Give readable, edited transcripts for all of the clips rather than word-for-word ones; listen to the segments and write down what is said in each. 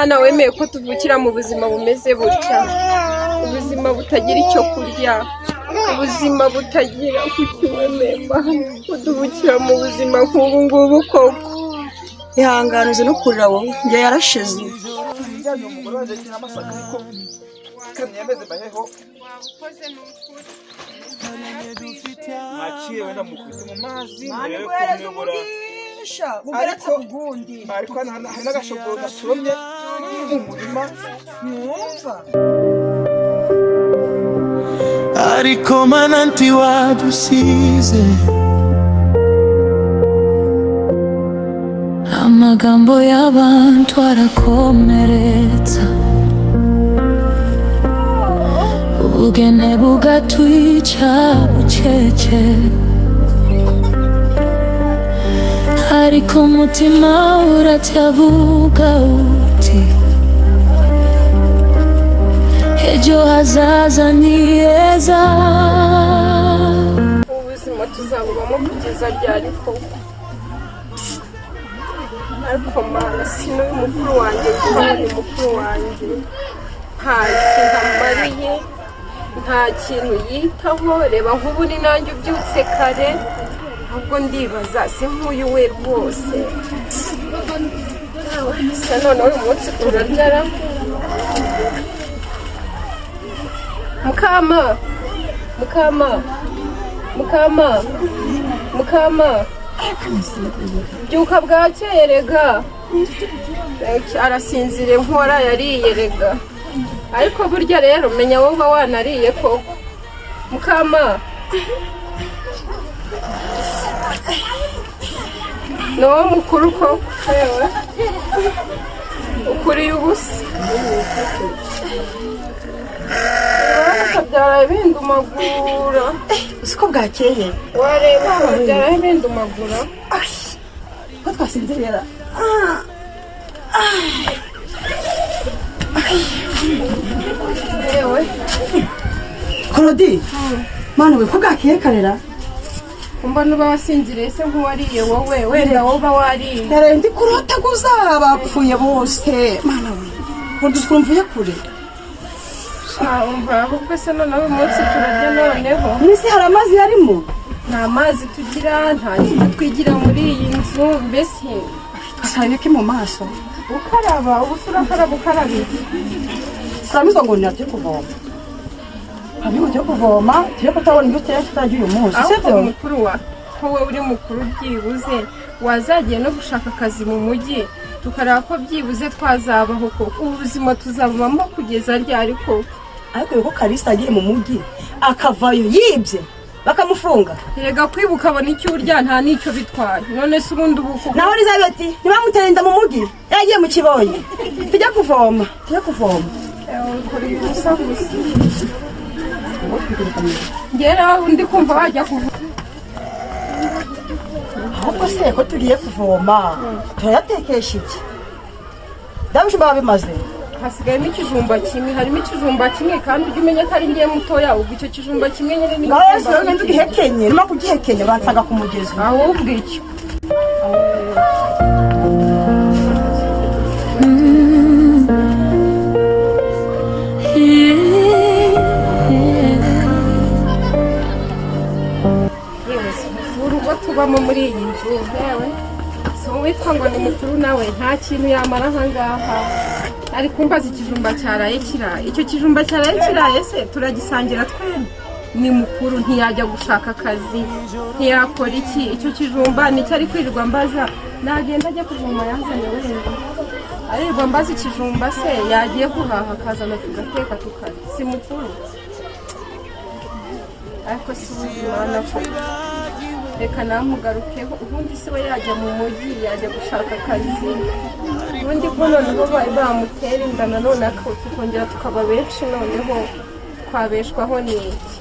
Mana wemeye ko tuvukira mu buzima bumeze butya, ubuzima butagira icyo kurya, ubuzima butagira? Kuki wemeye, Mana, ko tuvukira mu buzima nk'ubu ngubu koko? Ihangane, uzi no kurira wowe, njye yarashize. Njyanye umugore wanjye n'amasaka, ariko kamyemeze mbaheho. Mwakire, wenda mukubite mu mazi murebe ko muyobora. Umugisha bugeretse ku gundi. Ariko hano hari n'agashogoro gasoromye mu murima. Mwumva. Ariko Mana, ntiwadusize. Amagambo y'abantu arakomeretsa, ubukene bugatwica bucece, ariko umutima uracyavuga uti: "Ejo hazaza ni heza." Ubuzima tuzabubamo kugeza ryari koko? Ariko Mana, si n'uyu mukuru wanjye, kuko ni mukuru wanjye, nta kintu amariye, nta kintu yitaho. Reba nk'ubu ni nanjye ubyutse kare, ahubwo ndibaza si nk'uyu we rwose. Se noneho uyu munsi turaryara? Mukama, Mukama, Mukama, Mukama, byuka, bwakeye rega. Arasinziriye nk'uwaraye ariye rega. Ariko burya rero menya wowe uba wanariye koko. Mukama, ni wowe mukuru koko, yewe ukuriye ubusa. Byaraye bindumagura. Uzi ko bwakeye? Wareba byaraye bindumagura. Ko twasinzirira? Yewe. Korodi, Mana we, ko bwakeye karera? Mbona uba wasinziriye se nk'uwariye wowe, wenda wowe uba wariye. Naraye ndi kurotaguza bapfuye bose. Mana we, ngo dusukura mvuye kure. Umva, ahubwo se noneho uyu munsi turarya noneho? Muri hari amazi yarimo? Nta mazi tugira, nta kintu twigira muri iyi nzu mbese. Tukaraba iki mu maso? Ukaraba ubu se urakaraba, ukaraba iki? Turamizwa ngo ni tujye kuvoma, hanyuma tujye kuvoma tujye kutabona ibyo turya, tutarya uyu munsi. Ahubwo sibyo? Mukuru wa ko wowe uri mukuru, byibuze wazagiye no gushaka akazi mu mujyi, tukareba ko byibuze twazabaho koko. Ubuzima tuzabubamo kugeza ryari koko? Ariko yuko Kalisa yagiye mu mujyi akavayo yibye bakamufunga. Erega kwibuka abona icyo urya nta n'icyo bitwaye. None se ubundi ubu kuko Naho Elizabeth ntibamutera inda mu mujyi yagiye mu kiboyi. Tujye kuvoma, tujye kuvoma. Ukora ubusa gusa. Ngera undi kumva wajya kuva. Ahubwo se ko tugiye kuvoma, turayatekesha iki? Ndabishima bimaze. Hasigayemo ikijumba kimwe, harimo ikijumba kimwe, kandi ujye umenya ko ari ngiye mutoya. Ubwo icyo kijumba kimwe nyine ni Ngaho yesu rero, ngende ugihekenye. Numa kugihekenya uransanga ku mugezi. Ahubwo icyo yewe si urugo tubamo muri iyi nzu. Yewe, si uwitwa ngo ni mukuru nawe nta kintu yamara aha ngaha. Ari kumbaza ikijumba cyaraye kiraye. Icyo kijumba cyaraye kiraye se turagisangira twembi? Ni mukuru, ntiyajya gushaka akazi, ntiyakora iki? Icyo kijumba nicyo ari kwirirwa mbaza. Nagenda ajya kuvoma yazanye, wenda arirwa mbaza ikijumba se? Yagiye guhaha akazana tugateka tukarya. Si mukuru? Ariko si ubuzima ko reka namugarukeho. Ubundi se we yajya mu mujyi, yajya gushaka akazi, ubundi ko noneho bamutera inda nanone tukongera tukaba benshi, noneho twabeshwaho n'iki?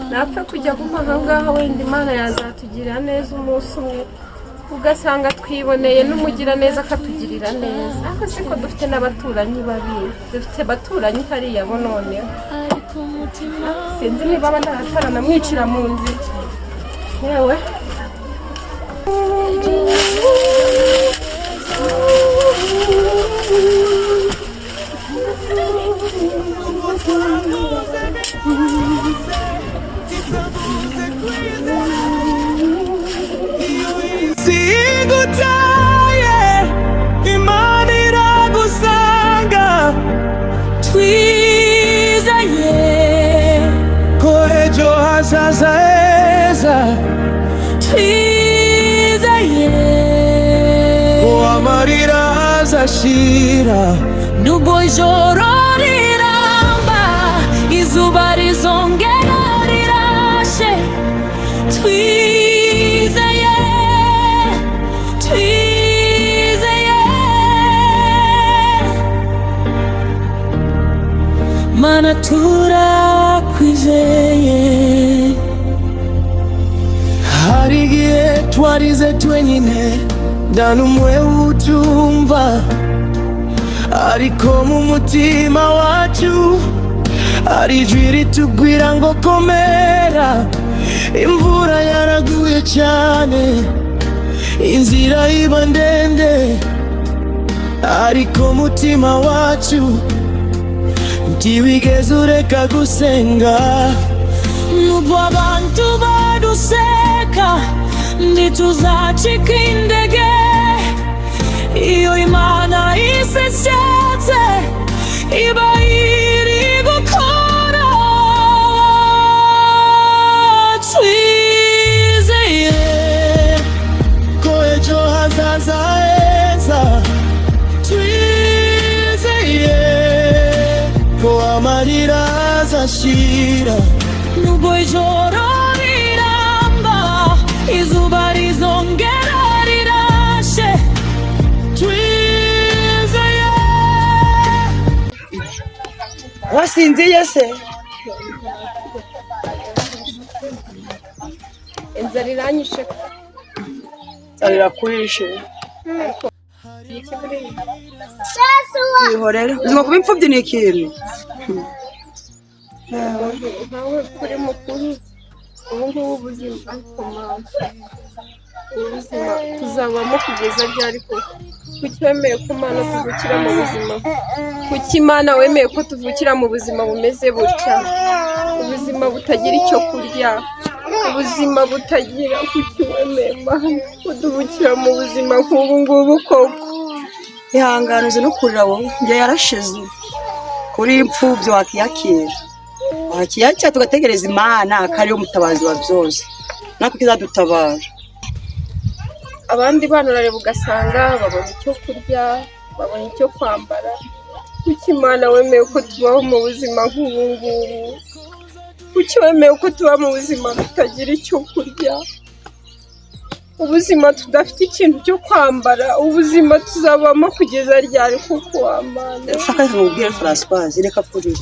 Napfa kujya aguma aha ngaha, wenda Imana yazatugirira neza umunsi umwe, ugasanga twiboneye n'umugiraneza akatugirira neza. Ariko siko dufite n'abaturanyi babi, dufite abaturanyi hariya bo noneho sinzi niba bataranamwicira mu nzira yewe. Sigutaye Imana iragusanga Twizeye ko ejo hazaza heza Twizeye ko amarira azashira. Nubwo ijoro riramba, izuba rizongera rirashe. Twizeye, twizeye. Mana, turakwizeye. Hari igihe twarize twenyine, nta n'umwe utumva, ariko mu mutima wacu hari ijwi ritubwira ngo komera. Imvura yaraguye cyane, inzira iba ndende, ariko umutima wacu ntiwigeze ureka gusenga. Nubwo abantu baduseka, ntituzacika intege. Iyo Imana isesetse, iba iri gukora. Twizeye ko ejo hazaza heza. Twizeye ko amarira azashira. Nubwo ijoro riramba, izuba rizongera rirashe. Twizeye. Wasinziye se? Inzara iranyishe. Irakwishe? Iki buriya? Twihorere, ubuzima kuba imfubyi ni ikintu. Nkawe kuri mukuru ubu ngubu, ubuzima, ariko mama, ubu buzima tuzabamo kugeza ryari koko? Kuki wemeye ko Imana tuvukira mu buzima? Kuki Imana wemeye ko tuvukira mu buzima bumeze butya, ubuzima butagira icyo kurya, ubuzima butagira? Kuki wemeye, Mana, ko tuvukira mu buzima nk'ubu ngubu koko? Ihangane, uzi no kurira wowe, njye yarashize. Kuri imfubyi wakiyakira, wakiyakira, tugategereza Imana ko ariyo mutabazi wa byose, natwe izadutabara. Abandi bana urareba ugasanga babona icyo kurya, babona icyo kwambara. Kuki Imana wemeye ko tubaho mu buzima nk'ubu ngubu? Kuki wemeye ko tuba mu buzima butagira icyo kurya, ubuzima tudafite ikintu cyo kwambara? Ubuzima tuzabamo kugeza ryari kuko wamana? Faka nkubwire, Françoise, reka kurira.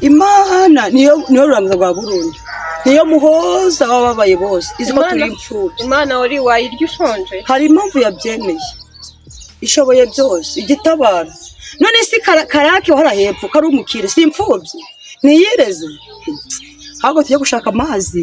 Imana niyo rurangiza rwa burundu, niyo muhoza w'ababaye bose, izi ko turi imfubyi. Imana wari wayirya ushonje? Hari impamvu yabyemeye, ishoboye byose, igitabara. None si Karake wahora hepfo kari umukire, si imfubyi? Ntiyireze? Ahubwo tujye gushaka amazi,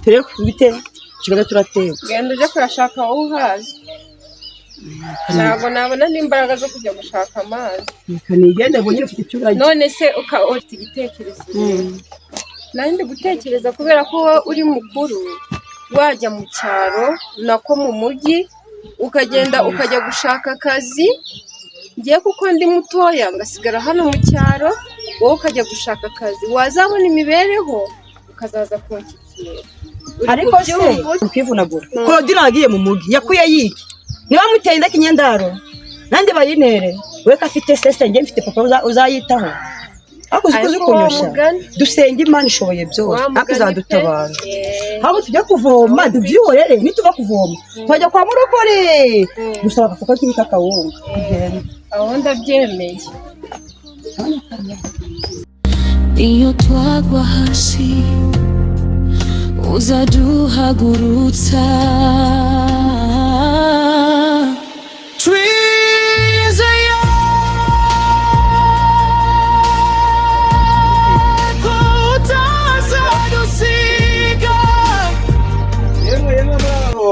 turebe bite kibazo turateka. Genda ujye kuyashaka wowe uhazi. Ntabwo nabona n'imbaraga zo kujya gushaka amazi. Reka nigende ngo nyine ufite icyo urajya. None se ufite igitekerezo rero? Nari ndi gutekereza, kubera ko wowe uri mukuru, wajya mu cyaro, nako mu mujyi, ukagenda ukajya gushaka akazi, ngiye kuko ndi mutoya ngasigara hano mu cyaro, wowe ukajya gushaka akazi, wazabona imibereho ukazaza kunshyikira. Uri Ariko se kubyumva? Kwivunagura, Claudine yagiye mu mugi yakuye yiki? Niba muteye inda kinyendaro, nanjye bayintere. We ko afite sese, njye mfite papa uzayitaho. Ariko uzi ko uzi Ariko wa kunyoshya. mugani. Dusenga Imana ishoboye byose, Wa ariko mugani izadutabara. pe. Ahubwo tujya kuvoma tubyihorere, nituva kuvoma twajya kwa murokore gusaba agafuka k'ibika kawunga, tugende. Aho ndabyemeye. Niyo twagwa hasi, uzaduhagurutsa. Twizeye ko utazadusiga. Yemwe, yemwe, muraho?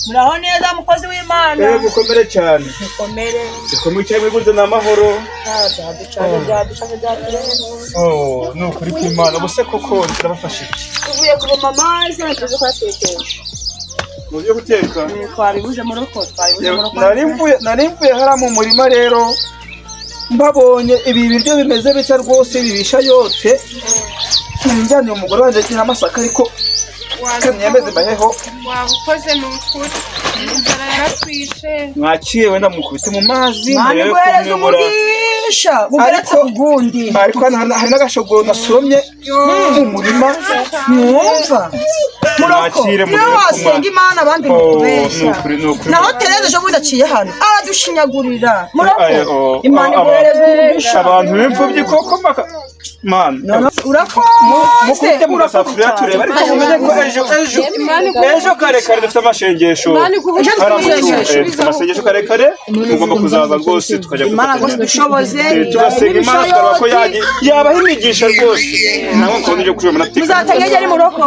Muraho neza mukozi w'Imana. Mukomere cyane. Mukomere. Mukomere cyane, mwigurize ni amahoro. Byaducanye, byaducanye, byaturenze. Oh, ni ukuri kw'Imana. Ubuse koko turabafasha iki? Tuvuye kuvoma amazi tuzi kuyatekesha. Mu byo guteka? Twabibuze mu rugo, twabibuze mu rugo. Nari mvuye hariya mu murima rero, mbabonye ibi biryo bimeze bitya rwose bibisha yose. Njyaniye umugore wanjye akina amasaka, ariko kamyemeze mbaheho. Waba ukoze, ni ukuri inzara yaratwishe. Mwakiye, wenda mukubite mu mazi Mana murebe ko iguhereze mwiyobora. Umugisha bugeretse Ariko- ku gundi. Ariko hano hari n'agashogoro nasoromye mu murima. Mwumva muroko Mwakire, niyo murebe wasenga kunywa. Imana abandi Oh, mukubeshya. ni ukuri, ni ukuri. Naho Tereza ejo bundi aciye hano aradushinyagurira muroko. Ayo, oh, Imana oh, iguhereze umugisha. Abantu b'imfubyi koko maka mana. Urakoze. Mukubite mu gasafuriya turebe, ariko mumenye ko ejo ejo ejo kare kare dufite amashengesho. Ejo dufite Hari amasengesho, amasengesho. dufite amasengesho kare kare, mugomba kuzaza rwose tukajya Imana rwose gufatanya. dushoboze. Turasenga Imana tukareba ko yabaha imigisha rwose, namwe mukabona ibyo kurya munateka. Muzatanga ari muroko.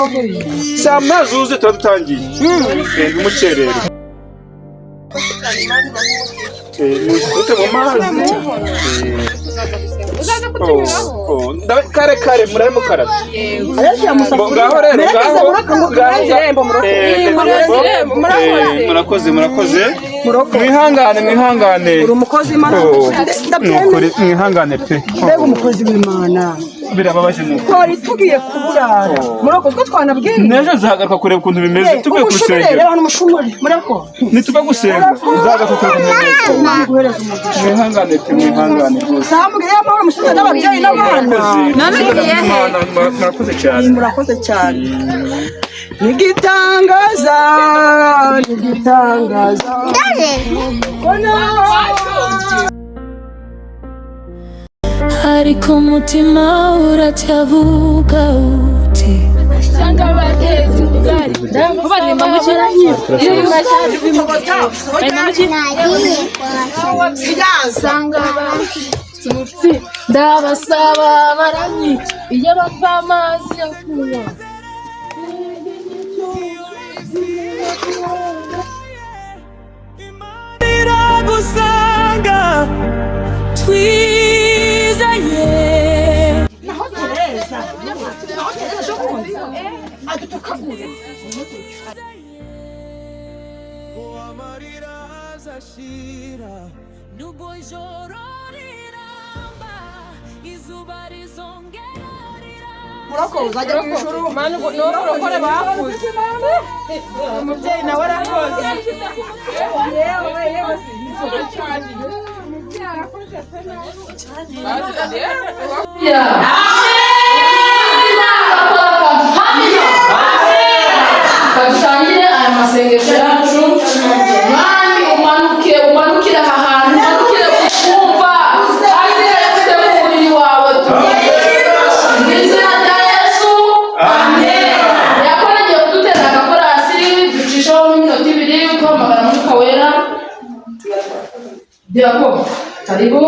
Saa moya zuzuye tuba dutangiye. Ntimukererwe. Mukubite mu mazi. Uzaza kutunyuraho. Oh, kare kare murabe mukarabye. Ngaho rero, Merekeze ngaho muroko ngo murenze irembo muroko. Murenze irembo, murakoze. Murakoze, murakoze. Muroko. Mwihangane, mwihangane. Uri umukozi w'Imana. Oh, Ndabyemeye. ni ukuri, mwihangane pe. Mbega umukozi w'Imana! Birababaje ni ukuri. Twari tugiye kuburara muroko two twanabwiye. N'ejo nzagaruka kureba ukuntu bimeze tuvuye ku Umushumire, rusengero. reba hano umushumuri muroko. Nituva gusenga nzagaruka kureba ukuntu bimeze. Imana iguhereze umugisha. Mwihangane pe, mwihangane rwose. Samubwire amahoro musubize n'ababyeyi n'abana. Murakoze. Imana, murakoze cyane. Murakoze cyane. Nigitangaza, nigitangaza. Ariko umutima uracyavuga uti Baririmba mu ki? Siyaza. Abatutsi ndabasaba baranyica iyo bampa amazi yo kunywa. Iragusanga. Twizeye. Naho Tereza, naho Tereza ejo bundi adutukagure. Amarira azashira. Nubwo ijoro riramba, izuba rizongera rirashe. Muroko uzajya mu ijuru. Ni uburokore bakuze, umubyeyi nawe arakoze. Yewe yewe. Dutangire aya masengesho yacu. Mwami, umanuke, umanukire aha hantu, umanukire kukumva hasigaye ufite mu mubiri wawe. Mu izina rya Yesu, amen. Yakora agiye kudutera agakorasi ducishaho nk'iminota 2 duhamagara Mwuka Wera. Diako, karibu.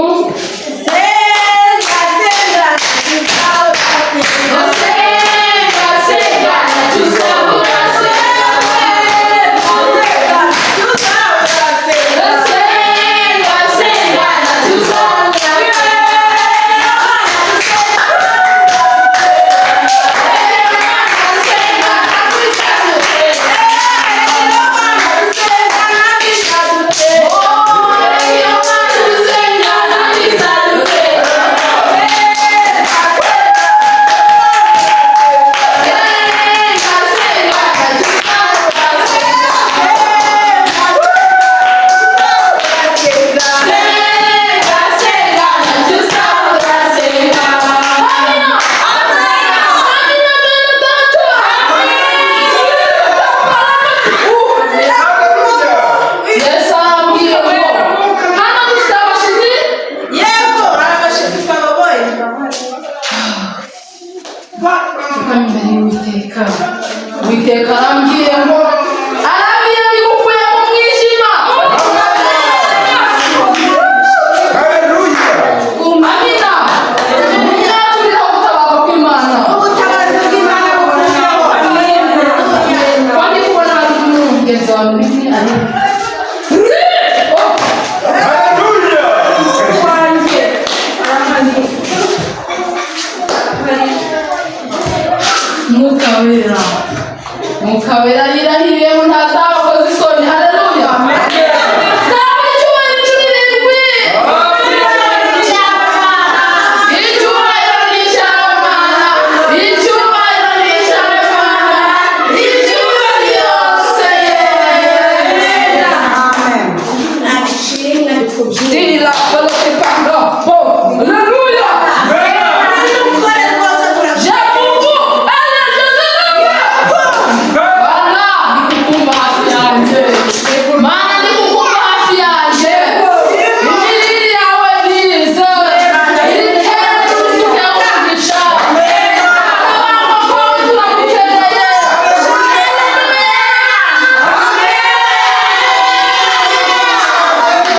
Senga, senga. Senga, senga, tuzahora senga. Senga, senga, tuzahora. Yesu arambwiye ngo hano dufite abashyitsi. Yego, abashyitsi twababonye. Pfukama imbere y'Uwiteka. Uwiteka arambwiye ngo, arambwiye ngo igukuye mu mwijima. Amina. Mwaturiho gutabarwa kw'Imana. Ubutabazi bw'Imana buhoraho. Kandi kubona hari mugenzi wawe muri kumwe ari Mwuka Wera. Mwuka Wera arira.